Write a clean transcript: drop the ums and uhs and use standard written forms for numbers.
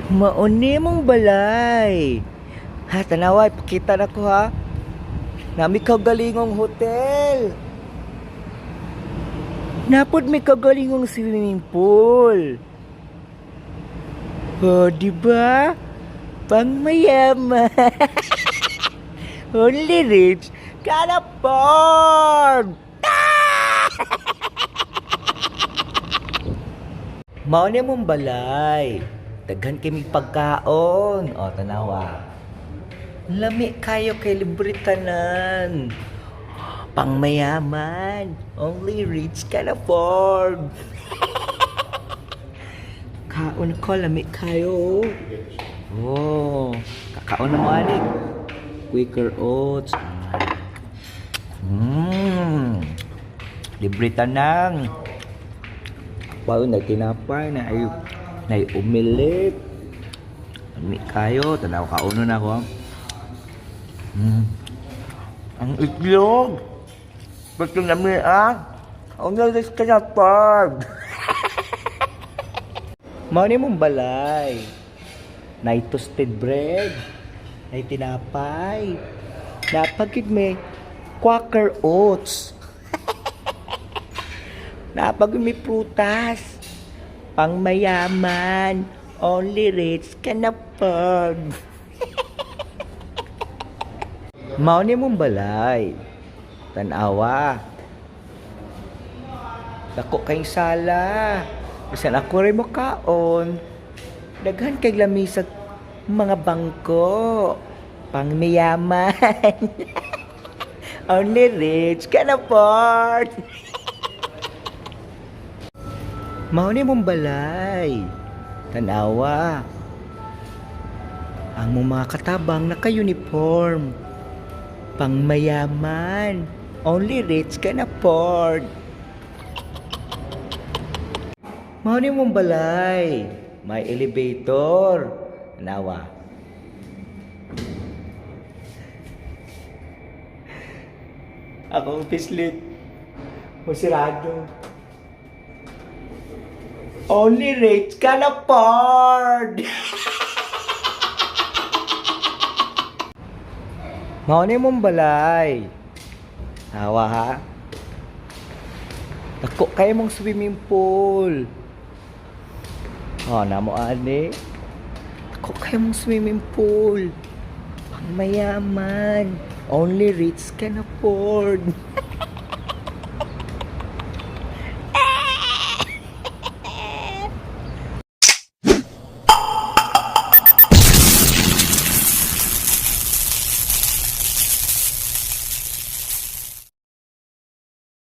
Mao ni mong balay. Ha, tanawa, ipakita na ko ha. Nami kagalingong hotel. Napod may kagalingong swimming pool. Oh, di ba? Pang mayaman. Only rich can afford. Mao ni mong balay. Daghan kay mig pagkaon. O, tanawa. Lami kayo kay libre tanan. Pangmayaman. Only rich can afford. Kaon ko, lami kayo. Oh, kakaon na mo ani. Quaker Oats. Libre tanan. Wow, na tinapay na ay na umilit. Lami kayo, tanaw kauno na ako. Ang itlog. Ba't yung lami ah? Only rich can afford. Mao ni mong balay. Nay toasted bread. Nay tinapay. Napagid may Quaker Oats. Napagid may prutas. Pang mayaman. Only rich can afford. Mao ni mong balay. Tanawa. Dako kayong sala. Bisan ako rin mo kaon. Daghan kay lamisag mga bangko. Pangmayaman. Only rich can afford. Mao ni mong balay. Tanawa. Ang mong mga katabang naka-uniform. Pangmayaman. Only rich can afford. Mao ni mong balay. May elevator. Tanawa. Akong pislit. Masirado. Only rich can afford. Mao ni mong balay. Tawa ha. Dako kay mong swimming pool. Oh, namo ani. Dako kay mong swimming pool. Pang mayaman. Only rich can afford.